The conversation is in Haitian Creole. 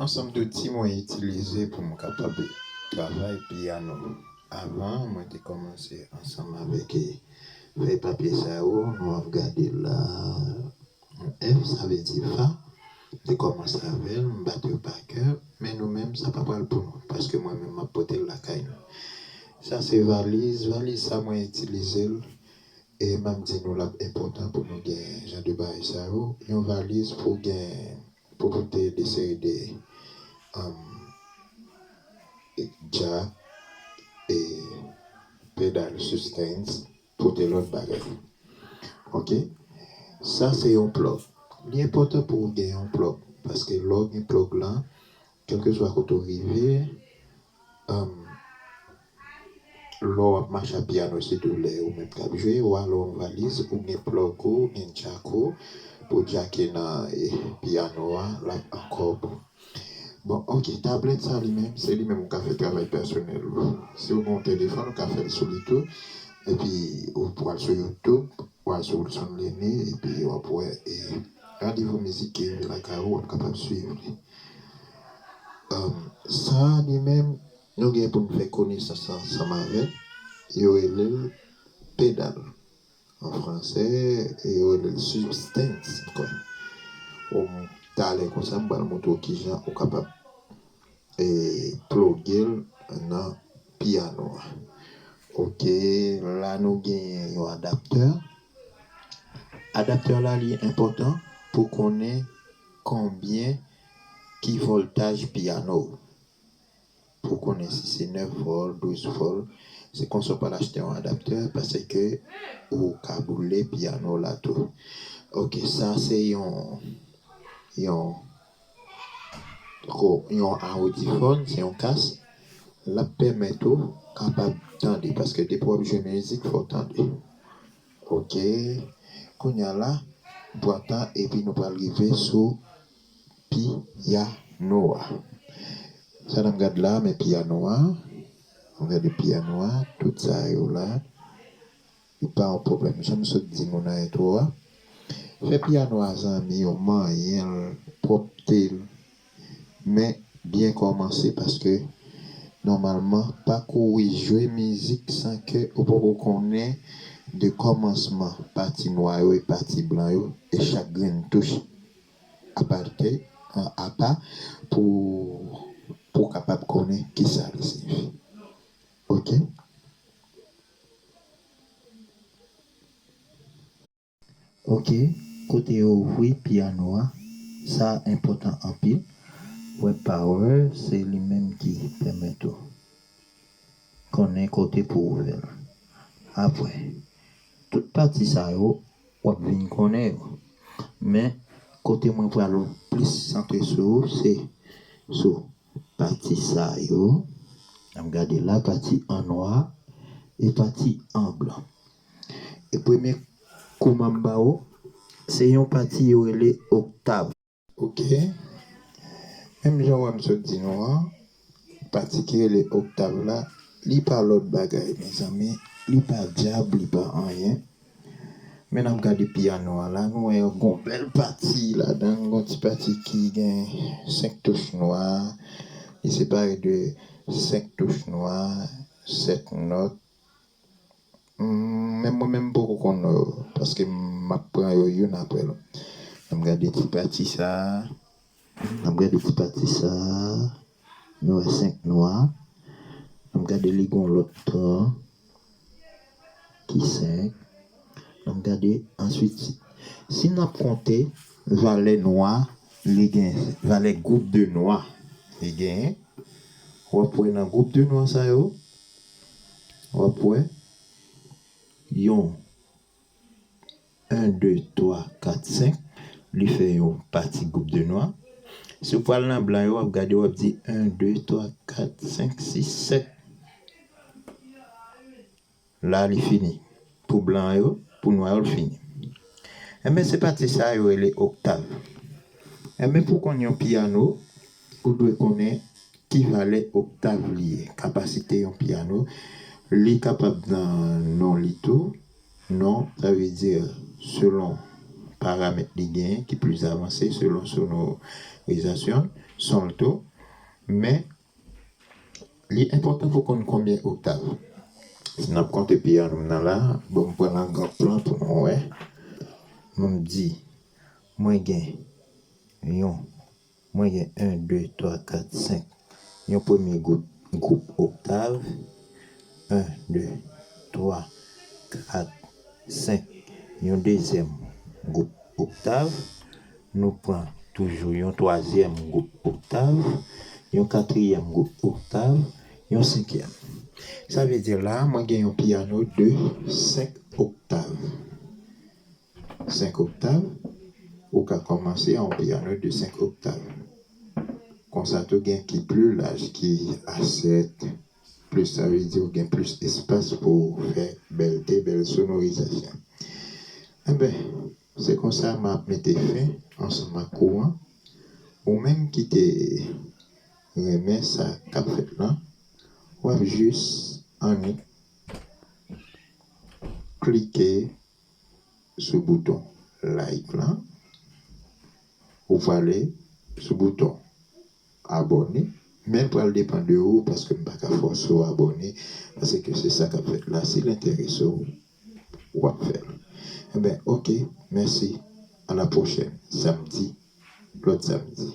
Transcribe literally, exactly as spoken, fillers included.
Ansanm zouti mwen itilize pou m kapab travay pyano. Avan, mwen te kòmanse ansanm avèk, eh, fèy papye sa yo, nou ap gade la, yon F, sa vle di fa. M te kòmanse avè l, m bat yo pa kè, men nou menm, sa pa pral pou nou, paske mwen menm, m ap pote l lakay nou. Sa se valiz, valiz sa mwen itilize l, e m ap di nou l ap enpòtan pou nou gen jan de bagay sa yo. Yon valiz pou gen, pou pote de seri de, um, jack e pedal sustain, pote lòt bagay. Ok? Sa se yon plug. Li enpòtan pou w gen yon plug, paske lè w gen plug lan, kèlkeswa kote w rive, um, lè w ap mache ak pyano, sitou lè ou menm k ap jwe, w ale yon valiz, ou gen plug ou, ou gen jack ou, pou jacke nan, eh, pyano a, l ap ankò bon. Bon, ok, tablèt sa li menm, se li menm ou ka fè travay pèsonèl ou. Si w gen yon telefòn, ou ka fè l sou li tou. Epi, ou pral sou YouTube, ou al sou Wilson Lene, epi w ap wè, e, randevou mizik ki rive lakay ou, w ap kapab swiv li. Um, sa li menm, nou gen pou n fè konesans ansanm avè l, yo rele l pedal. An fransè, e yo rele l sustain, m kwè. Bon, talè konsa, m pral montre w kijan ou kapab, e, ploge l nan pyano a. Ok, la nou genyen yon adaptè. Adaptè la, li enpòtan pou konnen konbyen, ki vòltaj pyano w. Pou konnen si se nèf vòl, douz vòl, se konsa w pral achte yon adaptè, paske ou ka boule pyano w la tou. Ok, sa se yon, yon, ko-, yon awodifòn, se yon kas. L ap pèmèt ou kapab tande, paske depi w ap jwe mizik, fò w tande. Ok, kounye a la, bwat la, epi nou pral rive sou pyano a. Sa n ap gad la, men pyano a, n ap gade pyano a, tout sa yo la, li pa yon pwoblèm. Jan m sot di nou nan entwo a, fè pyano a zanmi yo, manyen l, pwòpte l, men byen kòmanse, paske nòmalman, pa kouri jwe mizik san ke ou poko konnen de kòmansman pati nwa yo e pati blan yo, e chak grenn touch aparte, an apa, pou, pou w kapab konnen kisa li siyifi. Ok? Ok, kote yo ouvri pyano a, sa enpòtan anpil. Wè power, se li menm ki pèmèt ou konnen kote pou ouvè l. Apre, tout pati sa yo, w ap vin konnen yo. Men, kote mwen pral plis santre sou, se sou pati sa yo. N ap gade la, pati an nwa e pati an blan. E premye kou m ap ba ou, se yon pati yo rele oktav. Ok. Menm jan w wè m sot di nou an, pati ki rele oktav la, li pa lòt bagay, mezanmi. Li pa dyab, li pa anyen. Men n ap gade pyano a la, nou wè yon bèl pati ladan l, yon ti pati ki gen senk touch nwa, li separe de senk touch nwa, sèt nòt. Hmm, men mwen menm m poko konn non yo, paske m ap pran yo youn apre lòt. N ap gade ti pati sa a. N ap gade ti pati sa a. Nou wè senk nwa. N ap gade li gon lòt tan ki senk. N ap gade answit, si n ap konte valè nwa, li gen valè gwoup de nwa. Li genyen. W ap wè nan gwoup de nwa sa yo, w ap wè yon, en, de, twa, kat, senk, li fè yon pati gwoup de nwa. Si w pral nan blan yo, w ap gade, w ap di en, de, twa, kat, senk, sis, sèt. La, li fini. Pou blan yo, pou nwa yo, l fini. Enben, se pati sa yo rele oktav. Enben, pou konn yon pyano, ou dwe konnen ki valè oktav li ye. Kapasite yon pyano, li kapab nan non li tou. Non, sa vle di selon paramèt li genyen ki plis avanse selon sonorizasyon, son l tou. Men, li enpòtan pou konn konbyen oktav. Si n ap konte piyano m nan la, bon, m pran l an gran plan pou nou wè. Nou di, mwen gen yon, mwen gen en, de, twa, kat, senk. Yon premye gwoup, gwoup oktav. En, de, twa, kat, senk. Yon dezyèm gwoup oktav. Nou pran toujou yon twazyèm gwoup oktav, yon katriyèm gwoup oktav, yon senkyèm. Sa vle di la, mwen gen yon piyano de senk oktav. Senk oktav, ou ka kòmanse yon piyano de senk oktav. Konsa tou gen ki pli laj ki a sèt, plis sa vle di ou gen plis espas pou w fè bèlte, bèl sonorizasyon. Enben, se konsa m ap mete fen ansanm ak ou an. Ou menm ki te renmen sa k ap fèt lan, w ap jis annik klike sou bouton like lan. Ou prale sou bouton abòne. Men l pral depann de ou, paske m pa ka fòse w abòne, paske se sa k ap fèt la. Si l enterese w, w ap fè l. Enben, oke, mèsi. A la pwochèn, samdi, lòt samdi.